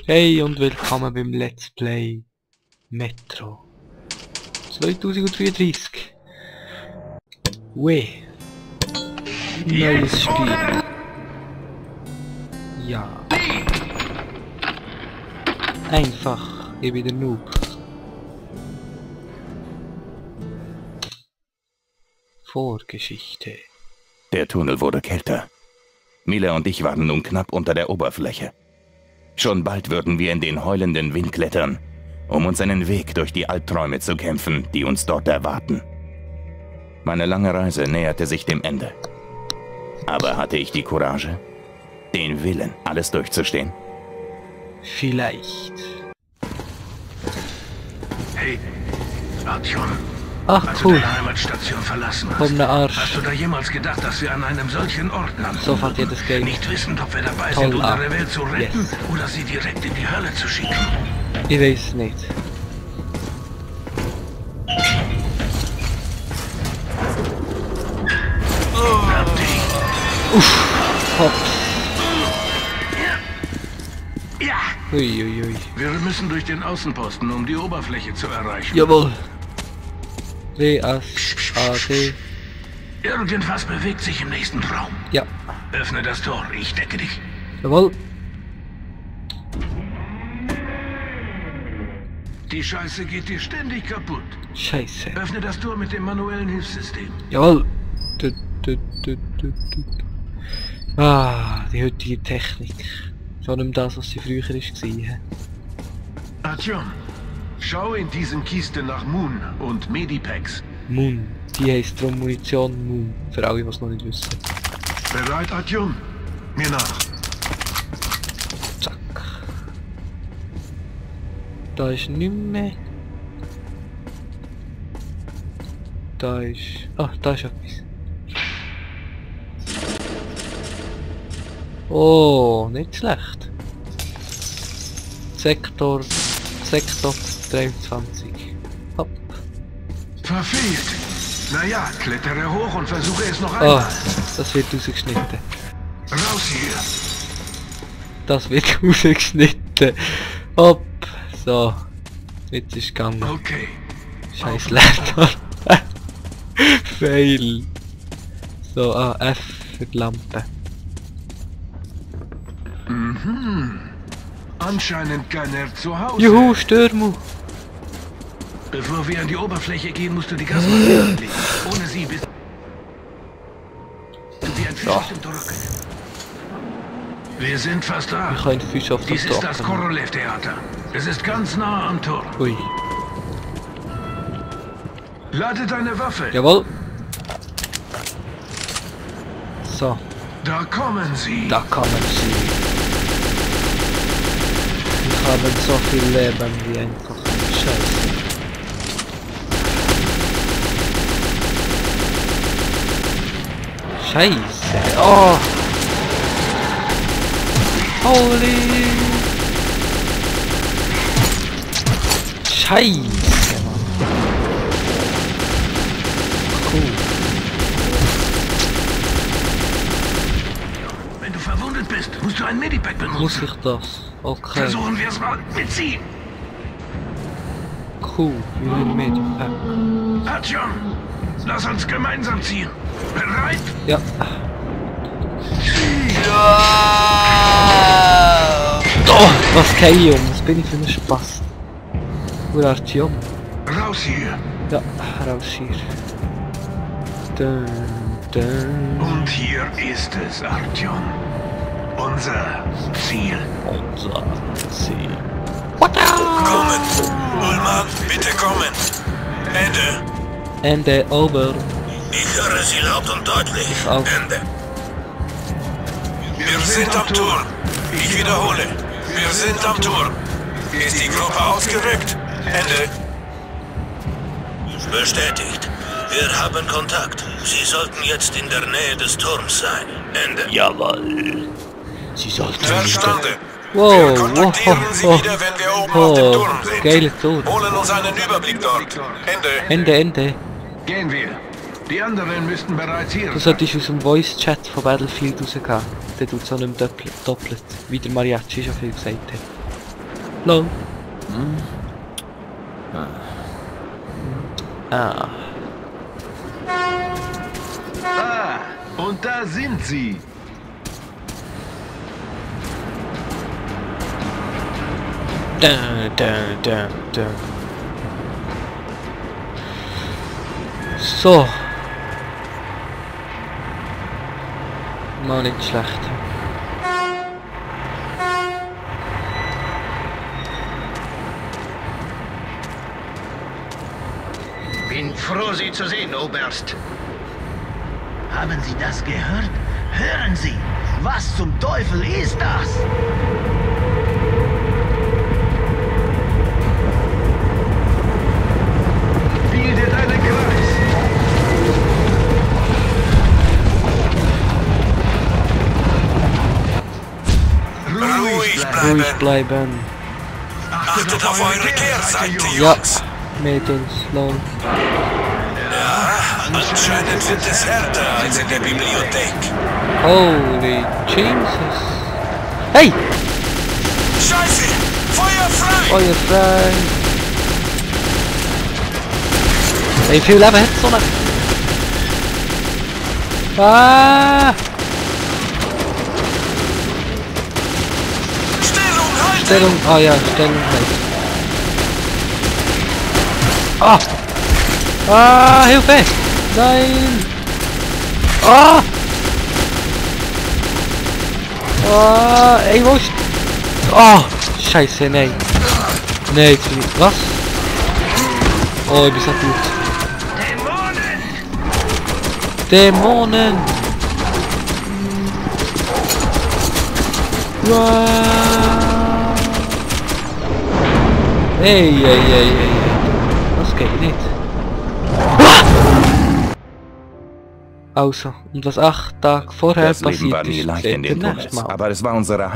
Hey und willkommen beim Let's Play Metro 2034. Weh. Neues Spiel. Ja. Einfach. Ich bin der Noob. Vorgeschichte. Der Tunnel wurde kälter. Mila und ich waren nun knapp unter der Oberfläche. Schon bald würden wir in den heulenden Wind klettern, um uns einen Weg durch die Albträume zu kämpfen, die uns dort erwarten. Meine lange Reise näherte sich dem Ende. Aber hatte ich die Courage, den Willen, alles durchzustehen? Vielleicht. Hey, Artyom. Ach Als du cool. deine Heimatstation verlassen hast, Komm, ne Arsch. hast du da jemals gedacht, dass wir an einem solchen Ort landen? Sofort jedes Game. Nicht wissend, ob wir dabei Toll, sind, unsere Welt zu retten yes. oder sie direkt in die Hölle zu schicken. Ich weiß es nicht. Hab dich. Hops. Ja! Uiuiui. Wir müssen durch den Außenposten, um die Oberfläche zu erreichen. Jawohl. W-A-S-A-D. Irgendwas bewegt sich im nächsten Raum. Ja. Öffne das Tor, ich decke dich. Jawohl. Die Scheiße geht dir ständig kaputt. Scheiße. Öffne das Tor mit dem manuellen Hilfssystem. Jawohl. Ah, die heutige Technik. Schon nicht das, was sie früher war. Artyom, schau in diesen Kisten nach Moon und Medipacks. Moon. Die heisst drum Munition Moon. Für alle, die es noch nicht wissen. Bereit, Artyom? Mir nach. Zack. Da ist nichts mehr. Da ist... Ah, da ist etwas. Oh, nicht schlecht. Sektor 23. Hopp. Verfehlt. Naja, klettere hoch und versuche es noch Ah, einmal. das wird rausgeschnitten. Raus hier. Das wird rausgeschnitten. Hopp. So. Jetzt ist gegangen. Okay. Scheiß Laptop. Fail. So, F für die Lampe. Mhm. Anscheinend keiner zu Hause. Juhu, Stürmu. Bevor wir an die Oberfläche gehen, musst du die Gasmaske anlegen. Ohne sie bist du wie ein Fisch auf dem Trockenen. Wir sind fast da. Wir können Fisch auf dem Dies ist das Trockenen. Korolev-Theater. Es ist ganz nah am Tor. Ui. Lade deine Waffe. Jawohl. So, Da kommen sie. da kommen sie. Wir haben so viel Leben wie einfach Scheiße. Scheiße. Oh. Holy. Scheiße, Mann. Cool. Wenn du verwundet bist, musst du ein Medipack benutzen. Muss ich das? Okay. Versuchen wir es mal mit sie. Cool. Wir nehmen mit. Artyom, lass uns gemeinsam ziehen. Bereit? Ja. Oh, was kein Jung, was bin ich für ein Spaß? Wo Artyom? Raus hier. Ja, raus hier. Dun, dun. Und hier ist es, Artyom. Unser Ziel. Unser Ziel. Kommen! Ullmann, bitte kommen! Ende! Ende, over. Ich höre Sie laut und deutlich. Ich auch. Ende! Wir sind am Turm. Ich wiederhole. Wir sind am Turm. Ist die Gruppe ausgerückt? Ende! Bestätigt. Wir haben Kontakt. Sie sollten jetzt in der Nähe des Turms sein. Ende. Jawohl. Sie sollten Verstanden. Wow, Wir kontaktieren Sie wow, wieder, wenn wir oben auf dem Turm sind. geile Tour. Holen uns einen Überblick dort. Ende. Ende, Ende. Gehen wir. Die anderen müssten bereits hier Du sein. solltest aus dem Voice-Chat von Battlefield rausgehen. Der tut so nicht mehr doppelt. Wie der Mariachi schon viel gesagt hat. Lol. Ah. Ah, und da sind sie. Da. So. Mal nicht schlecht. Bin froh, Sie zu sehen, Oberst. Haben Sie das gehört? Hören Sie! Was zum Teufel ist das? Bildet einen Kreis. Ruhig bleiben. Achtet auf eure Kehrseite, Ja, Jungs. mit uns, lol. Anscheinend wird es härter als in der Bibliothek. Holy Jesus. Hey! Scheiße! Feuer frei! Feuer frei! Hey, viel Leben hat so eine... Ah! Stellung halten! Stellung, ah ja, Stellung halt. Ah! Ah, Hilfe! Nein! Ah! Ah, ey, wo ist... Ah! Scheiße, nein. Nein, jetzt bin ich... Was? Oh, ich bin so gut. Dämonen! Wow! Ey. Das geht nicht. Also, und was 8 Tage vorher Das Leben passiert war nie ist, leicht seht in ihr den nächstes Tunnels, Mal. aber es war unsere